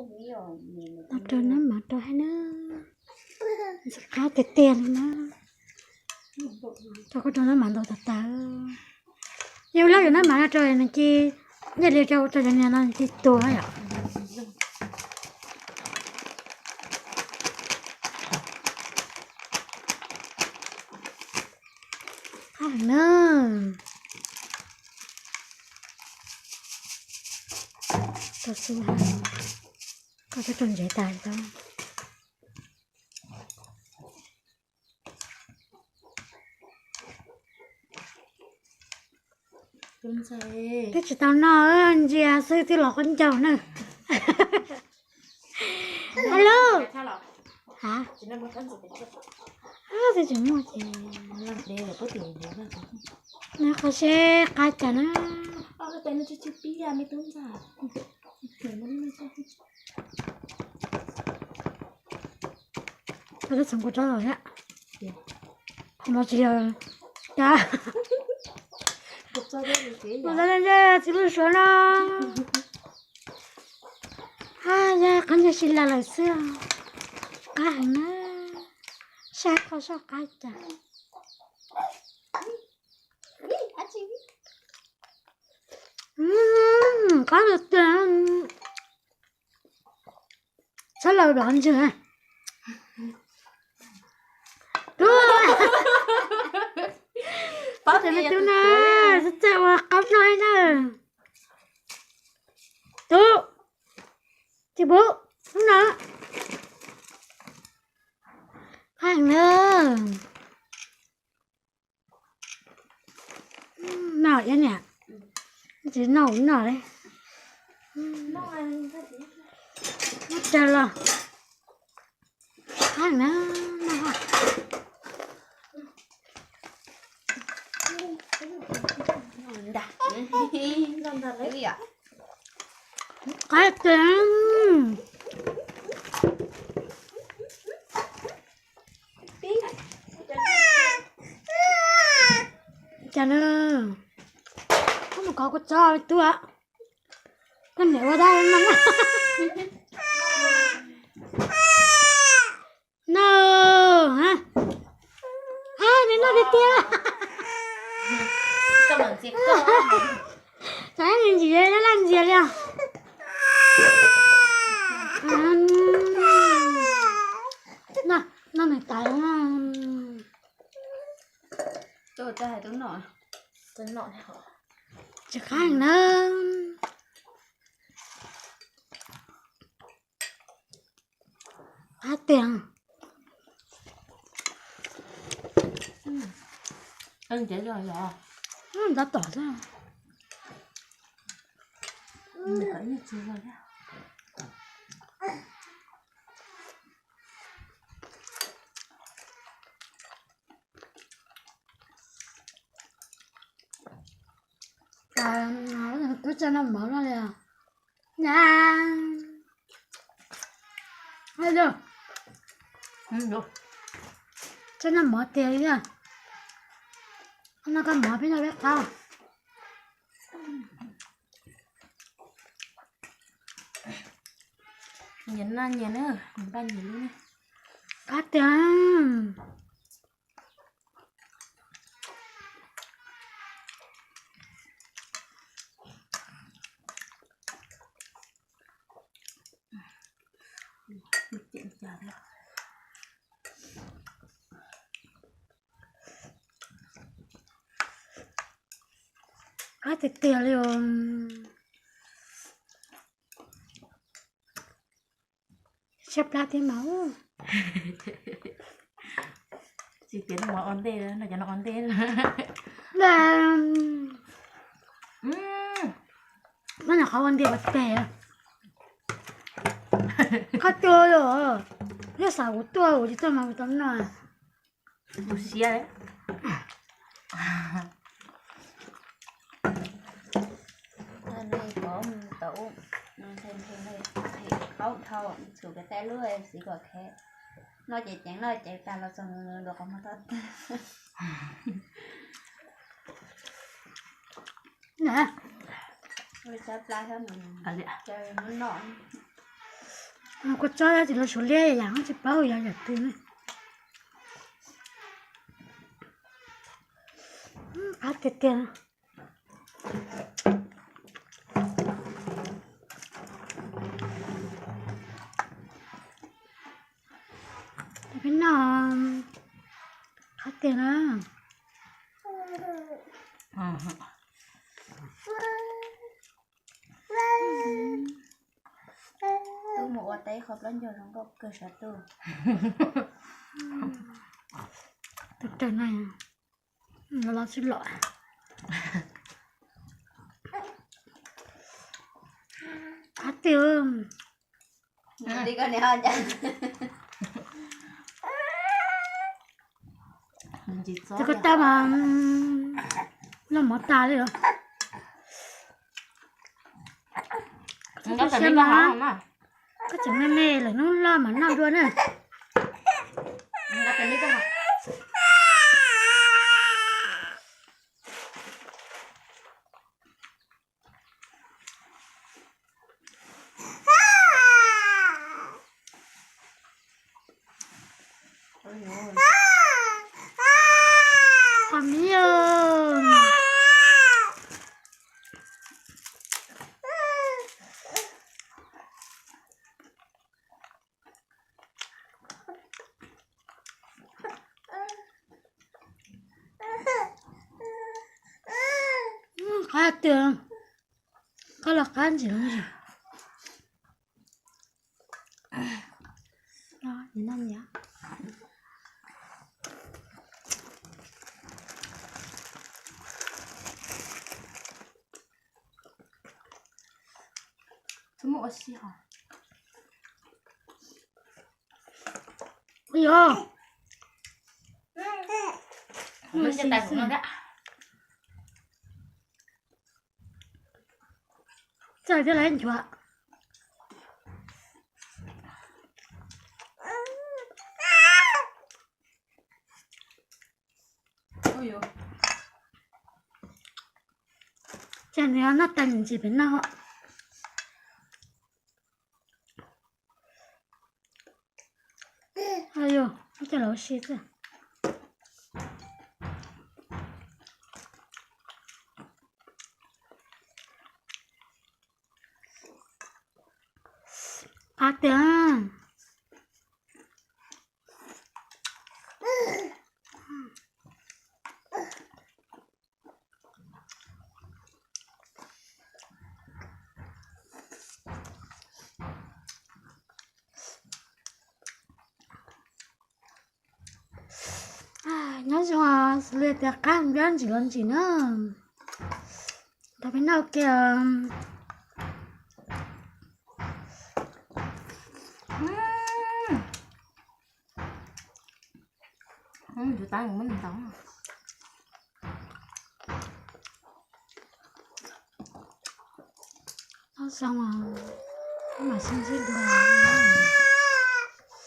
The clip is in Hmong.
Tau rau nab mam rau hab na. Ntxim qab tiag tiag li na. Rau koj rau nab mam ntau tas tas. Yog lawv yuav nab mam no rau nws cia, yog li rau rau cov niag no nws cia tuag yom. Qab heev na. Tau xwb hab, koj twb rau ntsev tas tau. Twb tsis tau noj, ntsia xwb twb los qaub ncaug na. Alo. Ha, twb tsis muaj ces nws qhov seb qab cas na. Koj twb txhoov kuv rab los thiab. Qhov no tsis yog, kuv txhoov tsis lub suav no. Haj yaj, qab ntsia si las lawm xwb. Qab heev na. Saib qhov soj qab cas. Qab tiag tiag. Txhob laus dov ntswg. Tub, pab tias me tub na, txawj txawj ua qaub noj na. Tub, tsis pub, hnub no. Qab heev na. Noj iab niam, tsis noj noj li. Noj tsawg los qab na. Qab tiag. Cas na, koj mus kov kuv txob tub, koj niam ua dab no. No, ha, nws noj tiag tiag. Tsam nws ntxias laj ntxias li os. No, nws tas. Tsis qab na. Qab tiag. Ntov tom xwb. Twb tsa noj mov no li. Tsa noj mov tiag li. Noj koj mov peb noj peb qab. Nyias noj nyias na, npaj nyias lub na. Qab tiag. Qab tiag tiag li os. Siab plab thiab mas. Tsis tias noj mov ua ntej, noj cov no ua ntej. Muab nyuam qhuav ua ntej ua teg. Qab tiag li os. Yog xav kuv tuaj kuv tsis tuaj mas kuv tau noj. Tus siab. Nej pom tau qaub dhau txhum kev teb lub xiv kom khev. Noj ces ceev, noj ces tag los txog nws luag qhov muag tag. Sab plab thiab, noj. Kua txob tsis los suav liab yam tsis paub yog yam twg ne. Qab tiag tiag. Peb noj qab tiag na. Tub mus ua teb qhov plaub ncauj zoo nkauj kawg sav tub. Tus raws na, los los xwb los. Qab tiag. Tus ko tau mas loj mov tas li os. Koj tseem me me lawm hnub loj mas noj dua na. Qhov miv. Qab tiag, qab los qab ntsim los ntsim. Ui yog. Txawj thiab lawv nchuav. Ces nws noj tag ntsis pem no. Ayu, coj los ua si xwb. Qab tiag. Nyob zoo, xws li tias qab npiab ntsim los ntsim na. Tau peb noj ua ke. Noj zoo, mam sib ntsib dua.